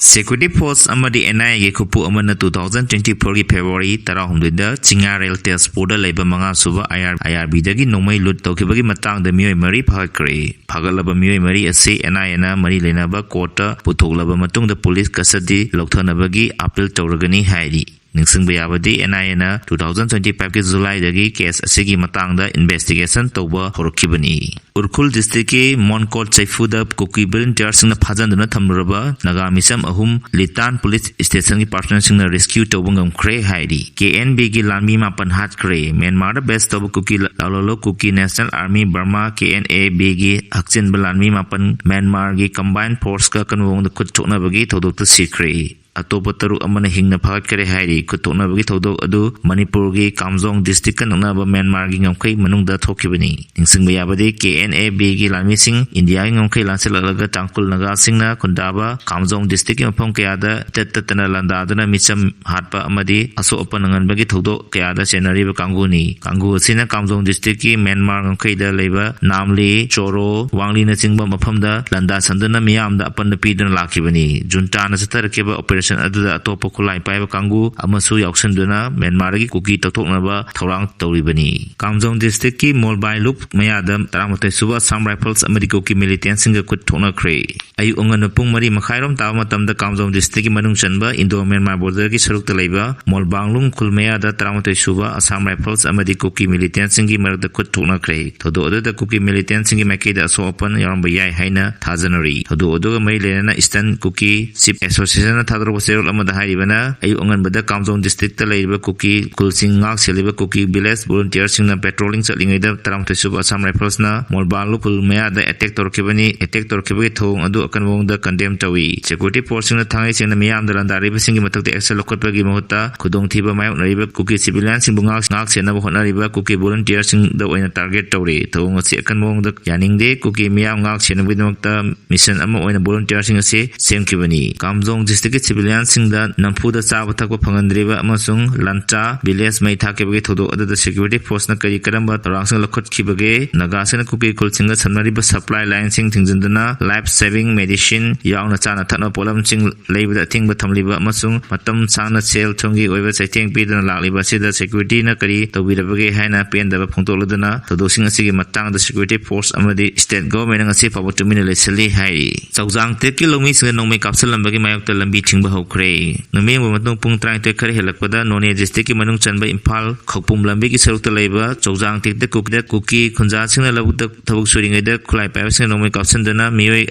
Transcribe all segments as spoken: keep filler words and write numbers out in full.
Security force ꯑꯃꯗꯤ N I A ꯒꯤ ꯈꯨꯠꯄꯨ ꯑꯃꯅ two thousand twenty four ꯒꯤ February ꯇꯔꯥꯍꯨꯝꯗꯣꯏꯗ ꯆꯤꯡꯌꯥꯔꯦꯜ ꯇꯦꯖꯄꯨꯔꯗ ꯂꯩꯕ ꯃꯉꯥ ꯁꯨꯕ I R, I R B ꯗꯒꯤ ꯅꯣꯡꯃꯩ ꯂꯨꯠ ꯇꯧꯈꯤꯕꯒꯤ ꯃꯇꯥꯡꯗ ꯃꯤꯑꯣꯏ ꯃꯔꯤ ꯐꯥꯒꯠꯈ꯭ꯔꯦ꯫ ꯐꯥꯒꯠꯂꯕ ꯃꯤꯑꯣꯏ ꯃꯔꯤ ꯑꯁꯤ N I A ꯅ ꯃꯔꯤ ꯂꯩꯅꯕ court ꯇ ꯄꯨꯊꯣꯛꯂꯕ ꯃꯇꯨꯡꯗ police custody ꯂꯧꯊꯅꯕꯒꯤ appeal ꯇꯧꯔꯒꯅꯤ ꯍꯥꯏꯔꯤ꯫ ꯅꯤꯡꯁꯤꯡꯕ ꯌꯥꯕꯗꯤ, N I A ꯅ two thousand twenty five ꯀꯤ July ꯗꯒꯤ case ꯑꯁꯤꯒꯤ ꯃꯇꯥꯡꯗ investigation ꯇꯧꯕ ꯍꯧꯔꯛꯈꯤꯕꯅꯤ꯫ ꯎꯈ꯭ꯔꯨꯜ district ꯀꯤ ꯃꯣꯟꯀꯣꯠ ꯆꯩꯐꯨꯗ ꯀꯨꯀꯤ volunteer ꯁꯤꯡꯅ ꯐꯥꯖꯤꯟꯗꯨꯅ ꯊꯝꯂꯨꯔꯕ ꯅꯥꯒꯥ ꯃꯤꯆꯝ ꯑꯍꯨꯝ ꯂꯤꯇꯥꯟ police station ꯒꯤ personnel ꯁꯤꯡꯅ rescue ꯇꯧꯕ ꯉꯝꯈ꯭ꯔꯦ ꯍꯥꯏꯔꯤ꯫ K N B ꯒꯤ ꯂꯥꯟꯃꯤ ꯃꯥꯄꯟ ꯍꯥꯠꯈ꯭ꯔꯦ꯫ ꯃ꯭ꯌꯥꯟꯃꯥꯔꯗ base ꯇꯧꯕ ꯀꯨꯀꯤ ꯂꯥꯂꯣꯂꯣ ꯀꯨꯀꯤ National Army Burma, K N A B ꯒꯤ ꯍꯛꯆꯤꯟꯕ ꯂꯥꯟꯃꯤ ꯃꯥꯄꯟ ꯃ꯭ꯌꯥꯟꯃꯥꯔꯒꯤ combined force ꯀ ꯑꯀꯟꯕ ꯃꯑꯣꯡꯗ ꯈꯨꯠ ꯊꯣꯛꯅꯕꯒꯤ ꯊꯧꯗꯣꯛꯇ ꯁꯤꯈ꯭ꯔꯦ꯫ ꯑꯇꯣꯞꯄ ꯇꯔꯨꯛ ꯑꯃꯅ ꯍꯤꯡꯅ ꯐꯥꯒꯠꯈ꯭ꯔꯦ ꯍꯥꯏꯔꯤ꯫ ꯈꯨꯠ ꯊꯣꯛꯅꯕꯒꯤ ꯊꯧꯗꯣꯛ ꯑꯗꯨ ꯃꯅꯤꯄꯨꯔꯒꯤ ꯀꯥꯝꯖꯣꯡ district ꯀ ꯅꯛꯅꯕ ꯃ꯭ꯌꯥꯟꯃꯥꯔꯒꯤ ꯉꯝꯈꯩ ꯃꯅꯨꯡꯗ ꯊꯣꯛꯈꯤꯕꯅꯤ꯫ ꯅꯤꯡꯁꯤꯡꯕ ꯌꯥꯕꯗꯤ, K N A B ꯒꯤ ꯂꯥꯟꯃꯤꯁꯤꯡ ꯏꯟꯗꯤꯌꯥꯒꯤ ꯉꯝꯈꯩ ꯂꯥꯟꯁꯤꯜꯂꯛꯂꯒ ꯇꯥꯡꯈꯨꯜ ꯅꯥꯒꯥꯁꯤꯡꯅ ꯈꯨꯟꯗꯥꯕ ꯀꯥꯝꯖꯣꯡ district ꯀꯤ ꯃꯐꯝ ꯀꯌꯥꯗ ꯏꯇꯠ ꯇꯠꯇꯅ ꯂꯥꯟꯗꯥꯗꯨꯅ ꯃꯤꯆꯝ ꯍꯥꯠꯄ ꯑꯃꯗꯤ ꯑꯁꯣꯛ ꯑꯄꯟ ꯅꯪꯍꯟꯕꯒꯤ ꯊꯧꯗꯣꯛ ꯀꯌꯥꯗ ꯆꯦꯟꯅꯔꯤꯕ ꯀꯥꯡꯕꯨꯅꯤ꯫ ꯀꯥꯡꯕꯨ ꯑꯁꯤꯅ ꯀꯥꯝꯖꯣꯡ district ꯀꯤ ꯃ꯭ꯌꯥꯟꯃꯥꯔ ꯉꯝꯈꯩꯗ ꯂꯩꯕ ꯅꯥꯝꯂꯤ, ꯆꯣꯔꯣ, ꯋꯥꯡꯂꯤꯅꯆꯤꯡꯕ ꯃꯐꯝꯗ ꯂꯥꯟꯗꯥꯁꯟꯗꯨꯅ ꯃꯤꯌꯥꯝꯗ ꯑꯄꯟꯕ ꯄꯤꯗꯨꯅ ꯂꯥꯛꯈꯤꯕꯅꯤ꯫ Junta ꯅ ꯆꯠꯊꯔꯛꯈꯤꯕ operation ꯑꯗꯨꯗ ꯑꯇꯣꯞꯄ ꯈꯨꯠꯂꯥꯏ ꯄꯥꯏꯕ ꯀꯥꯡꯕꯨ ꯑꯃꯁꯨ ꯌꯥꯎꯁꯤꯟꯗꯨꯅ ꯃ꯭ꯌꯥꯟꯃꯥꯔꯒꯤ ꯀꯨꯀꯤ ꯇꯧꯊꯣꯛꯅꯕ ꯊꯧꯔꯥꯡ ꯇꯧꯔꯤꯕꯅꯤ꯫ ꯀꯥꯝꯖꯣꯡ district ꯀꯤ ꯃꯣꯜꯕꯥꯏ ꯂꯨꯞ ꯃꯌꯥꯗ ꯇꯔꯥꯃꯥꯊꯣꯏ ꯁꯨꯕ Assam Rifles ꯑꯃꯗꯤ ꯀꯨꯀꯤ militant ꯁꯤꯡꯒ ꯈꯨꯠ ꯊꯣꯛꯅꯈ꯭ꯔꯦ꯫ ꯑꯌꯨꯛ ꯑꯉꯟꯕ ꯄꯨꯡ ꯃꯔꯤ ꯃꯈꯥꯏꯔꯣꯝ ꯇꯥꯕ ꯃꯇꯝꯗ ꯀꯥꯝꯖꯣꯡ district ꯀꯤ ꯃꯅꯨꯡ ꯆꯟꯕ Indo Myanmar border ꯒꯤ ꯁꯔꯨꯛꯇ ꯂꯩꯕ ꯃꯣꯜꯕꯥꯡꯂꯨꯡ ꯈꯨꯜ ꯃꯌꯥꯗ ꯇꯔꯥꯃꯥꯊꯣꯏ ꯁꯨꯕ Assam Rifles ꯑꯃꯗꯤ ꯀꯨꯀꯤ militant ꯁꯤꯡꯒꯤ ꯃꯔꯛꯇ ꯈꯨꯠ ꯊꯣꯛꯅꯈ꯭ꯔꯦ꯫ ꯊꯧꯗꯣꯛ ꯑꯗꯨꯗ ꯀꯨꯀꯤ militant ꯁꯤꯡꯒꯤ ꯃꯥꯏꯀꯩꯗ ꯑꯁꯣꯛ ꯑꯄꯟ ꯌꯥꯎꯔꯝꯕ ꯌꯥꯏ ꯍꯥꯏꯅ ꯊꯥꯖꯅꯔꯤ꯫ ꯊꯧꯗꯣꯛ ꯑꯗꯨꯒ ꯃꯔꯤ ꯂꯩꯅꯅ Eastern Kuki Chief Association ꯅ ꯊꯥꯗꯣꯔꯛꯄ ꯆꯦꯔꯣꯜ ꯑꯃꯗ ꯍꯥꯏꯔꯤꯕꯅ, ꯑꯌꯨꯛ ꯑꯉꯟꯕꯗ ꯀꯥꯝꯖꯣꯡ district ꯇ ꯂꯩꯔꯤꯕ ꯀꯨꯀꯤ ꯈꯨꯜꯁꯤꯡ ꯉꯥꯛ ꯁꯦꯜꯂꯤꯕ ꯀꯨꯀꯤ village volunteer ꯁꯤꯡꯅ patrolling ꯆꯠꯂꯤꯉꯩꯗ ꯇꯔꯥꯃꯥꯊꯣꯏ ꯁꯨꯕ Assam Rifles ꯅ ꯃꯣꯜꯕꯥꯡꯂꯨ ꯈꯨꯜ ꯃꯌꯥꯗ attack ꯇꯧꯔꯛꯈꯤꯕꯅꯤ꯫ Attack ꯇꯧꯔꯛꯈꯤꯕꯒꯤ ꯊꯧꯑꯣꯡ ꯑꯗꯨ ꯑꯀꯟꯕ ꯃꯑꯣꯡꯗ condemn ꯇꯧꯏ꯫ Security force ꯁꯤꯡꯅ ꯊꯥꯡꯒꯩ ꯁꯦꯡꯅ ꯃꯤꯌꯥꯝꯗ ꯂꯥꯟꯗꯥꯔꯤꯕꯁꯤꯡꯒꯤ ꯃꯊꯛꯇ action ꯂꯧꯈꯠꯄꯒꯤ ꯃꯍꯨꯠꯇ ꯈꯨꯗꯣꯡꯊꯤꯕ ꯃꯥꯌꯣꯛꯅꯔꯤꯕ ꯀꯨꯀꯤ civilian ꯁꯤꯡꯕꯨ ꯉꯥꯛ-, ꯉꯥꯛ ꯁꯦꯟꯅꯕ ꯍꯣꯠꯅꯔꯤꯕ ꯀꯨꯀꯤ volunteer ꯁꯤꯡꯗ ꯑꯣꯏꯅ target ꯇꯧꯔꯤ꯫ ꯊꯧꯑꯣꯡ ꯑꯁꯤ ꯑꯀꯟꯕ ꯃꯑꯣꯡꯗ ꯌꯥꯅꯤꯡꯗꯦ꯫ ꯀꯨꯀꯤ ꯃꯤꯌꯥꯝ ꯉꯥꯛ ꯁꯦꯟꯅꯕꯒꯤꯗꯃꯛꯇ mission ꯑꯃ ꯑꯣꯏꯅ volunteer ꯁꯤꯡ ꯑꯁꯤ ꯁꯦꯝꯈꯤꯕꯅꯤ꯫ ꯀꯥꯝꯖꯣꯡ district ꯀꯤ civil ꯁꯤꯚꯤꯂꯤꯌꯟꯁꯤꯡꯗ ꯅꯝꯐꯨꯗ ꯆꯥꯕ ꯊꯛꯄ ꯐꯪꯍꯟꯗ꯭ꯔꯤꯕ ꯑꯃꯁꯨꯡ ꯂꯟꯆꯥ ꯚꯤꯂꯦꯖ ꯃꯩ ꯊꯥꯈꯤꯕꯒꯤ ꯊꯧꯗꯣꯛ ꯑꯗꯨꯗ ꯁꯦꯀ꯭ꯌꯨꯔꯤꯇꯤ ꯐꯣꯔꯁꯅ ꯀꯔꯤ ꯀꯔꯝꯕ ꯊꯧꯔꯥꯡꯁꯤꯡ ꯂꯧꯈꯠꯈꯤꯕꯒꯦ? ꯅꯥꯒꯥꯁꯤꯡꯅ ꯀꯨꯀꯤ ꯈꯨꯜꯁꯤꯡꯒ ꯁꯝꯅꯔꯤꯕ ꯁꯄ꯭ꯂꯥꯏ ꯂꯥꯏꯟꯁꯤꯡ ꯊꯤꯡꯖꯤꯟꯗꯨꯅ ꯂꯥꯏꯐ ꯁꯦꯚꯤꯡ ꯃꯦꯗꯤꯁꯤꯟ ꯌꯥꯎꯅ ꯆꯥꯅ ꯊꯛꯅꯕ ꯄꯣꯠꯂꯝꯁꯤꯡ ꯂꯩꯕꯗ ꯑꯊꯤꯡꯕ ꯊꯝꯂꯤꯕ ꯑꯃꯁꯨꯡ ꯃꯇꯝ ꯁꯥꯡꯅ ꯁꯦꯜ ꯊꯨꯝꯒꯤ ꯑꯣꯏꯕ ꯆꯩꯊꯦꯡ ꯄꯤꯗꯨꯅ ꯂꯥꯛꯂꯤꯕ ꯑꯁꯤꯗ ꯁꯦꯀ꯭ꯌꯨꯔꯤꯇꯤꯅ ꯀꯔꯤ ꯇꯧꯕꯤꯔꯕꯒꯦ ꯍꯥꯏꯅ ꯄꯦꯟꯗꯕ ꯐꯣꯡꯗꯣꯛꯂꯗꯨꯅ ꯊꯧꯗꯣꯛꯁꯤꯡ ꯑꯁꯤꯒꯤ ꯃꯇꯥꯡꯗ ꯁꯦꯀ꯭ꯌꯨꯔꯤꯇꯤ ꯐꯣꯔꯁ ꯑꯃꯗꯤ ꯁ꯭ꯇꯦꯠ ꯒꯣꯚꯔꯟꯃꯦꯟꯠꯅ ꯉꯁꯤ ꯐꯥꯎꯕ ꯇꯨꯃꯤꯟꯅ ꯂꯩꯁꯤꯜꯂꯤ ꯍꯥꯏꯔꯤ꯫ ꯆꯧꯖꯥꯡ ꯇꯦꯛꯀꯤ ꯂꯧꯃꯤꯁꯤꯡꯅ ꯅꯣꯡꯃꯩ ꯀꯥꯞꯁꯤꯜꯂꯝꯕꯒꯤ ꯃꯥꯌꯣꯛꯇ ꯂꯝꯕꯤ ꯊꯤꯡꯕ ꯍꯧꯈ꯭ꯔꯦ꯫ ꯅꯨꯃꯤꯠ ꯌꯨꯡꯕ ꯃꯇꯨꯡ ꯄꯨꯡ ꯇꯔꯥꯅꯤꯊꯣꯏ ꯈꯔ ꯍꯦꯜꯂꯛꯄꯗ ꯅꯣꯅꯦ ꯗꯤꯁꯇ꯭ꯔꯤꯛꯀꯤ ꯃꯅꯨꯡ ꯆꯟꯕ ꯏꯝꯐꯥꯜ ꯈꯧꯄꯨꯝ ꯂꯝꯕꯤꯒꯤ ꯁꯔꯨꯛꯇ ꯂꯩꯕ ꯆꯧꯖꯥꯡ ꯇꯦꯛꯇ ꯀꯨꯀꯤꯗ ꯀꯨꯀꯤ ꯈꯨꯟꯖꯥꯁꯤꯡꯅ ꯂꯧꯕꯨꯛꯇ ꯊꯕꯛ ꯁꯨꯔꯤꯉꯩꯗ ꯈꯨꯠꯂꯥꯏ ꯄꯥꯏꯕꯁꯤꯡꯅ ꯅꯣꯡꯃꯩ ꯀꯥꯞꯁꯤꯟꯗꯨꯅ ꯃꯤꯑꯣꯏ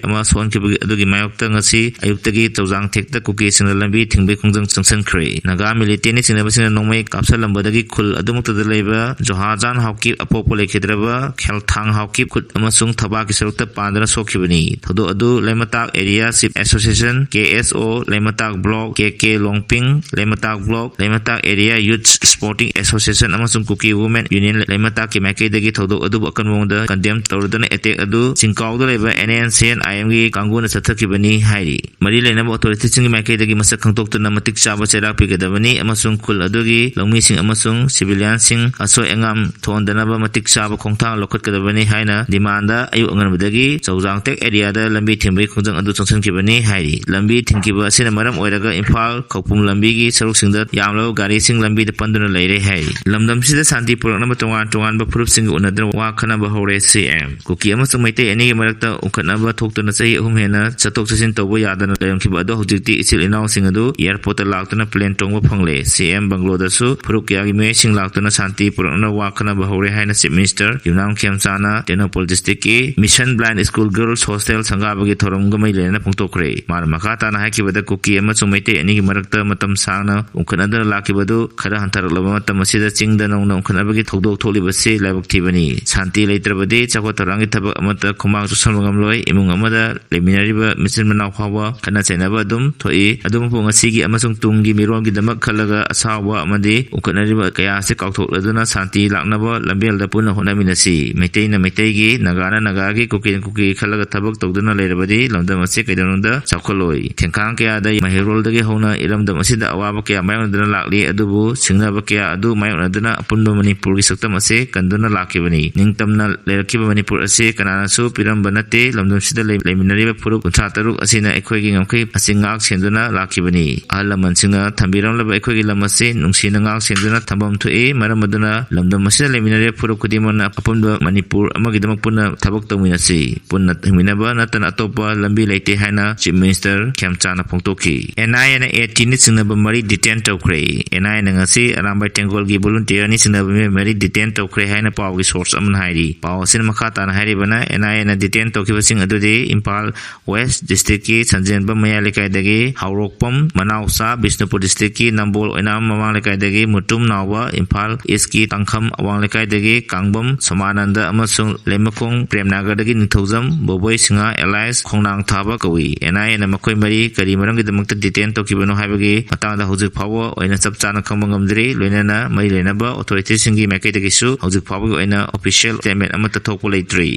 ꯑꯃ ꯁꯣꯛꯍꯟꯈꯤꯕ ꯑꯗꯨꯒꯤ ꯃꯥꯌꯣꯛꯇ ꯉꯁꯤ ꯑꯌꯨꯛꯇꯒꯤ ꯆꯧꯖꯥꯡ ꯊꯦꯛꯇ ꯀꯨꯀꯤꯁꯤꯡꯅ ꯂꯝꯕꯤ ꯊꯤꯡꯕꯒꯤ ꯈꯣꯡꯖꯪ ꯆꯪꯁꯤꯟꯈ꯭ꯔꯦ꯫ ꯅꯥꯒꯥ ꯃꯤꯂꯤꯇꯦꯟꯅ ꯆꯤꯡꯅꯕꯁꯤꯡꯅ ꯅꯣꯡꯃꯩ ꯀꯥꯞꯁꯤꯜꯂꯝꯕꯗꯒꯤ ꯈꯨꯜ ꯑꯗꯨꯃꯛꯇꯗ ꯂꯩꯕ ꯖꯣꯍꯥꯖꯥꯟ ꯍꯥꯎꯀꯤꯞ ꯑꯄꯣꯛꯄ ꯂꯩꯈꯤꯗ꯭ꯔꯕ ꯈꯦꯜꯊꯥꯡ ꯍꯥꯎꯀꯤꯞ ꯈꯨꯠ ꯑꯃꯁꯨꯡ ꯊꯕꯥꯛꯀꯤ ꯁꯔꯨꯛꯇ ꯄꯥꯟꯗꯨꯅ ꯁꯣꯛꯈꯤꯕꯅꯤ꯫ ꯊꯧꯗꯣꯛ ꯑꯗꯨ ꯂꯩꯃꯇꯥꯛ ꯑꯦꯔꯤꯌꯥ ꯆꯤꯞ ꯑꯦꯁꯣꯁꯤꯌꯦꯁꯟ, ꯀꯦ ꯑꯦꯁ ꯑꯣ, ꯂꯩꯃꯇꯥꯛ ꯕ꯭ꯂꯣꯛ, ꯀꯦ ꯀꯦ ꯂꯣꯡꯄꯤꯡ, ꯂꯩꯃꯇꯥꯛ ꯕ꯭ꯂꯣꯛ, ꯂꯩꯃꯇꯥꯛ ꯑꯦꯔꯤꯌꯥ ꯌꯨꯠ ꯁ꯭ꯄꯣꯔꯇꯤꯡ ꯑꯦꯁꯣꯁꯤꯌꯦꯁꯟ ꯑꯃꯁꯨꯡ ꯀꯨꯀꯤ ꯋꯨꯃꯦꯟ ꯌꯨꯅꯤꯌꯟ ꯂꯩꯃꯇꯥꯛꯀꯤ ꯃꯥꯏꯀꯩꯗꯒꯤ ꯊꯧꯗꯣꯛ ꯑꯗꯨꯕꯨ ꯑꯀꯟꯕ ꯃꯑꯣꯡꯗ ꯀꯟꯗꯦꯝ ꯇꯧꯔꯗꯨꯅ ꯑꯦꯇꯦꯛ ꯑꯗꯨ ꯆꯤꯡꯀꯥꯎꯗ ꯂꯩꯕ ꯑꯦꯟ ꯑꯦꯟ ꯁꯤ ꯑꯦꯟ ꯑꯥꯏ ꯑꯦꯝꯒꯤ ꯀꯥꯡꯕꯨꯅ ꯆꯠꯊꯈꯤꯕꯅꯤ ꯍꯥꯏꯔꯤ꯫ ꯃꯔꯤ ꯂꯩꯅꯕ ꯑꯣꯊꯣꯔꯤꯇꯤꯁꯤꯡꯒꯤ ꯃꯥꯏꯀꯩꯗꯒꯤ ꯃꯁꯛ ꯈꯪꯗꯣꯛꯇꯨꯅ ꯃꯇꯤꯛ ꯆꯥꯕ ꯆꯩꯔꯥꯛ ꯄꯤꯒꯗꯕꯅꯤ ꯑꯃꯁꯨꯡ ꯈꯨꯜ ꯑꯗꯨꯒꯤ ꯂꯧꯃꯤꯁꯤꯡ ꯑꯃꯁꯨꯡ ꯁꯤꯚꯤꯂꯤꯌꯟꯁꯤꯡ ꯑꯁꯣꯏ ꯑꯉꯥꯝ ꯊꯣꯛꯍꯟꯗꯅꯕ ꯃꯇꯤꯛ ꯆꯥꯕ ꯈꯣꯡꯊꯥꯡ ꯂꯧꯈꯠꯀꯗꯕꯅꯤ ꯍꯥꯏꯅ ꯗꯤꯃꯥꯟꯗ ꯑꯌꯨꯛ ꯑꯉꯟꯕꯗꯒꯤ ꯆꯧꯖꯥꯡꯇꯦꯛ ꯑꯦꯔꯤꯌꯥꯗ ꯂꯝꯕꯤ ꯊꯤꯡꯕꯒꯤ ꯈꯣꯡꯖꯪ ꯑꯗꯨ ꯆꯪꯁꯤꯟꯈꯤꯕꯅꯤ ꯍꯥꯏꯔꯤ꯫ ꯂꯝꯕꯤ ꯊꯤꯡꯈꯤꯕ ꯑꯁꯤꯅ ꯃꯔꯝ ꯑꯣꯏꯔꯒ ꯏꯝꯐꯥꯜ ꯈꯧꯄꯨꯝ ꯂꯝꯕꯤꯒꯤ ꯁꯔꯨꯛꯁꯤꯡꯗ ꯌꯥꯝꯂꯕ ꯒꯥꯔꯤꯁꯤꯡ ꯂꯝꯕꯤꯗ ꯄꯟꯗꯨꯅ ꯂꯩꯔꯦ ꯍꯥꯏꯔꯤ꯫ ꯂꯝꯗꯝꯁꯤꯗ ꯁꯥꯟꯇꯤ ꯄꯨꯔꯛꯅꯕ ꯇꯣꯉꯥꯟ ꯇꯣꯉꯥꯟꯕ ꯐꯨꯔꯨꯞꯁꯤꯡꯒ ꯎꯅꯗꯨꯅ ꯋꯥ ꯈꯟꯅꯕ ꯍꯧꯔꯦ ꯁꯤ ꯑꯦꯝ꯫ ꯀꯨꯀꯤ ꯑꯃꯁꯨꯡ ꯃꯩꯇꯩ ꯑꯅꯤꯒꯤ ꯃꯔꯛꯇ ꯎꯪꯈꯠꯅꯕ ꯊꯣꯛꯇꯨꯅ ꯆꯍꯤ ꯑꯍꯨꯝ ꯍꯦꯟꯅ ꯆꯠꯊꯣꯛ ꯆꯠꯁꯤꯟ ꯇꯧꯕ ꯌꯥꯗꯅ ꯂꯩꯔꯝꯈꯤꯕ ꯑꯗꯣ ꯍꯧꯖꯤꯛꯇꯤ ꯏꯆꯤꯜ ꯏꯅꯥꯎꯁꯤꯡ ꯑꯗꯨ ꯑꯦꯌꯔꯄꯣꯔꯠꯇ ꯂꯥꯛꯇꯨꯅ ꯄ꯭ꯂꯦꯟ ꯇꯣꯡꯕ ꯐꯪꯂꯦ꯫ ꯁꯤ ꯑꯦꯝ ꯕꯪꯒ꯭ꯂꯣꯗꯁꯨ ꯐꯨꯔꯨꯞ ꯀꯌꯥꯒꯤ ꯃꯤꯑꯣꯏꯁꯤꯡ ꯂꯥꯛꯇꯨꯅ ꯁꯥꯟꯇꯤ ꯄꯨꯔꯛꯅꯕ ꯋꯥ ꯈꯟꯅꯕ ꯍꯧꯔꯦ ꯍꯥꯏꯅ ꯆꯤꯞ ꯃꯤꯅꯤꯁꯇꯔ ꯌꯨꯝꯅꯥꯝ ꯈꯦꯝꯆꯥꯅ ꯇꯦꯡꯅꯧꯄꯜ ꯗꯤꯁꯇ꯭ꯔꯤꯛꯀꯤ mission blind school girls hostel ꯁꯪꯒꯥꯕꯒꯤ ꯊꯧꯔꯝꯒ ꯃꯔꯤ ꯂꯩꯅꯅ ꯐꯣꯡꯗꯣꯛꯈ꯭ꯔꯦ꯫ ꯃꯥꯅ ꯃꯈꯥ ꯇꯥꯅ ꯍꯥꯏꯈꯤꯕꯗ ꯀꯨꯀꯤ ꯑꯃꯁꯨꯡ ꯃꯩꯇꯩ ꯑꯅꯤꯒꯤ ꯃꯔꯛꯇ ꯃꯇꯝ ꯁꯥꯡꯅ ꯎꯪꯈꯠꯅꯗꯨꯅ ꯂꯥꯛꯈꯤꯕꯗꯨ ꯈꯔ ꯍꯟꯊꯔꯛꯂꯕ ꯃꯇꯝ ꯑꯁꯤꯗ ꯆꯤꯡꯗ ꯅꯧꯅ ꯎꯪꯈꯠꯅꯕꯒꯤ ꯊꯧꯗꯣꯛ ꯊꯣꯛꯂꯤꯕꯁꯤ ꯂꯥꯏꯕꯛ ꯊꯤꯕꯅꯤ꯫ ꯁꯥꯟꯇꯤ ꯂꯩꯇ꯭ꯔꯕꯗꯤ ꯆꯥꯎꯈꯠ ꯊꯧꯔꯥꯡꯒꯤ ꯊꯕꯛ ꯑꯃꯠꯇ ꯈꯨꯃꯥꯡ ꯆꯥꯎꯁꯟꯕ ꯉꯝꯂꯣꯏ꯫ ꯏꯃꯨꯡ ꯑꯃꯗ ꯂꯩꯃꯤꯟꯅꯔꯤꯕ ꯃꯆꯤꯟ ꯃꯅꯥꯎ ꯐꯥꯎꯕ ꯈꯠꯅ ꯆꯩꯅꯕ ꯑꯗꯨꯝ ꯊꯣꯛꯏ꯫ ꯑꯗꯨꯕꯨ ꯉꯁꯤꯒꯤ ꯑꯃꯁꯨꯡ ꯇꯨꯡꯒꯤ ꯃꯤꯔꯣꯜꯒꯤꯗꯃꯛ ꯈꯜꯂꯒ ꯑꯁꯥꯎꯕ ꯑꯃꯗꯤ ꯎꯪꯈꯠꯅꯔꯤꯕ ꯀꯌꯥ ꯑꯁꯤ ꯀꯥꯎꯊꯣꯛꯂꯗꯨꯅ ꯁꯥꯟꯇꯤ ꯂꯥꯛꯅꯕ ꯂꯝꯕꯦꯜꯗ ꯄꯨꯟꯅ ꯍꯣꯠꯅꯃꯤꯟꯅꯁꯤ꯫ ꯃꯩꯇꯩꯅ ꯃꯩꯇꯩꯒꯤ, ꯅꯥꯒꯥꯅ ꯅꯥꯒꯥꯒꯤ, ꯀꯨꯀꯤꯅ ꯀꯨꯀꯤꯒꯤ ꯈꯜꯂꯒ ꯊꯕꯛ ꯇꯧꯗꯨꯅ ꯂꯩꯔꯕꯗꯤ ꯂꯝꯗꯝ ꯑꯁꯤ ꯀꯩꯗꯧꯅꯨꯡꯗ ꯆꯥꯎꯈꯠꯂꯣꯏ꯫ ꯊꯦꯡꯈꯥꯡ ꯀꯌꯥꯗ ꯍꯦꯔꯣꯜꯗꯒꯤ ꯍꯧꯅ ꯏꯔꯝꯗꯝ ꯑꯁꯤꯗ ꯑꯋꯥꯕ ꯀꯌꯥ ꯃꯥꯌꯣꯛꯅꯗꯨꯅ ꯂꯥꯛꯂꯤ, ꯑꯗꯨꯕꯨ ꯁꯤꯡꯅꯕ ꯀꯌꯥ ꯑꯗꯨ ꯃꯥꯌꯣꯛꯅꯗꯨꯅ ꯑꯄꯨꯟꯕ ꯃꯅꯤꯄꯨꯔꯒꯤ ꯁꯛꯇꯝ ꯑꯁꯤ ꯀꯟꯗꯨꯅ ꯂꯥꯛꯈꯤꯕꯅꯤ꯫ ꯅꯤꯡꯇꯝꯅ ꯂꯩꯔꯛꯈꯤꯕ ꯃꯅꯤꯄꯨꯔ ꯑꯁꯤ ꯀꯅꯥꯅꯁꯨ ꯄꯤꯔꯝꯕ ꯅꯠꯇꯦ꯫ ꯂꯝꯗꯝꯁꯤꯗ ꯂꯩ-, ꯂꯩꯃꯤꯟꯅꯔꯤꯕ ꯐꯨꯔꯨꯞ ꯀꯨꯟꯊ꯭ꯔꯥ ꯇꯔꯨꯛ ꯑꯁꯤꯅ ꯑꯩꯈꯣꯏꯒꯤ ꯉꯝꯈꯩ ꯑꯁꯤ ꯉꯥꯛ ꯁꯦꯟꯗꯨꯅ ꯂꯥꯛꯈꯤꯕꯅꯤ꯫ ꯑꯍꯜ ꯂꯃꯟꯁꯤꯡꯅ ꯊꯝꯕꯤꯔꯝꯂꯕ ꯑꯩꯈꯣꯏꯒꯤ ꯂꯝ ꯑꯁꯤ ꯅꯨꯡꯁꯤꯅ ꯉꯥꯛ ꯁꯦꯟꯗꯨꯅ ꯊꯝꯐꯝ ꯊꯣꯛꯏ꯫ ꯃꯔꯝ ꯑꯗꯨꯅ ꯂꯝꯗꯝ ꯑꯁꯤꯗ ꯂꯩꯃꯤꯟꯅꯔꯤꯕ ꯐꯨꯔꯨꯞ ꯈꯨꯗꯤꯡꯃꯛꯅ ꯑꯄꯨꯟꯕ ꯃꯅꯤꯄꯨꯔ ꯑꯃꯒꯤꯗꯃꯛ ꯄꯨꯟꯅ ꯊꯕꯛ ꯇꯧꯃꯤꯟꯅꯁꯤ꯫ ꯄꯨꯟꯅ ꯍꯤꯡꯃꯤꯟꯅꯕ ꯅꯠꯇꯅ ꯑꯇꯣꯞꯄ ꯂꯝꯕꯤ ꯂꯩꯇꯦ ꯍꯥꯏꯅ Chief Minister ꯈꯦꯝꯆꯥꯅ ꯐꯣꯡꯗꯣꯛꯈꯤ꯫ NIAꯅ ATꯅ ꯆꯤꯡꯅꯕ ꯃꯔꯤ detain ꯇꯧꯈ꯭ꯔꯦ꯫ NIAꯅ ꯉꯁꯤ ꯑꯔꯥꯝꯕꯥꯏ ꯇꯦꯡꯒꯣꯜꯒꯤ volunteer ꯑꯅꯤ ꯆꯤꯡꯅꯕ ꯃꯤꯑꯣꯏ ꯃꯔꯤ detain ꯇꯧꯈ꯭ꯔꯦ ꯍꯥꯏꯅ ꯄꯥꯎꯒꯤ source ꯑꯃꯅ ꯍꯥꯏꯔꯤ꯫ ꯄꯥꯎ ꯑꯁꯤꯅ ꯃꯈꯥ ꯇꯥꯅ ꯍꯥꯏꯔꯤꯕꯅ, NIAꯅ detain ꯇꯧꯈꯤꯕꯁꯤꯡ ꯑꯗꯨꯗꯤ ꯏꯝꯐꯥꯜ West districtꯀꯤ ꯁꯟꯖꯦꯟꯕꯝ ꯃꯌꯥꯏ ꯂꯩꯀꯥꯏꯗꯒꯤ ꯍꯥꯎꯔꯣꯛꯄꯝ ꯃꯅꯥꯎꯆꯥ, ꯕꯤꯁꯅꯨꯄꯨꯔ districtꯀꯤ ꯅꯝꯕꯣꯜ ꯑꯣꯏꯅꯥꯝ ꯃꯃꯥꯡ ꯂꯩꯀꯥꯏꯗꯒꯤ ꯃꯨꯇꯨꯝ ꯅꯥꯎꯕ, ꯏꯝꯐꯥꯜ Eastꯀꯤ ꯇꯥꯡꯈꯝ ꯑꯋꯥꯡ ꯂꯩꯀꯥꯏꯗꯒꯤ ꯀꯥꯡꯕꯝ ꯁꯣꯃꯥꯅꯟꯗ ꯑꯃꯁꯨꯡ ꯂꯩꯃꯈꯣꯡ ꯄ꯭ꯔꯦꯝꯅꯥꯒꯔꯗꯒꯤ ꯅꯤꯡꯊꯧꯖꯝ ꯕꯣꯕꯣꯏ ꯁꯤꯡꯍ alias ꯈꯣꯡꯅꯥꯡ ꯊꯥꯕ ꯀꯧꯏ꯫ NIAꯅ ꯃꯈꯣꯏ ꯃꯔꯤ ꯀꯔꯤ ꯃꯔꯝꯒꯤꯗꯃꯛꯇ detain ꯇꯧꯈꯤꯕꯅꯣ ꯍꯥꯏꯕꯒꯤ ꯃꯇꯥꯡꯗ ꯍꯧꯖꯤꯛ ꯐꯥꯎꯕ ꯑꯣꯏꯅ ꯆꯞ ꯆꯥꯅ ꯈꯪꯕ ꯉꯝꯗ꯭ꯔꯤ꯫ ꯂꯣꯏꯅꯅ ꯃꯔꯤ ꯂꯩꯅꯕ authorityꯁꯤꯡꯒꯤ ꯃꯥꯏꯀꯩꯗꯒꯤꯁꯨ ꯍꯧꯖꯤꯛ ꯐꯥꯎꯕꯒꯤ ꯑꯣꯏꯅ official statement ꯑꯃꯠꯇ ꯊꯣꯛꯄ ꯂꯩꯇ꯭ꯔꯤ꯫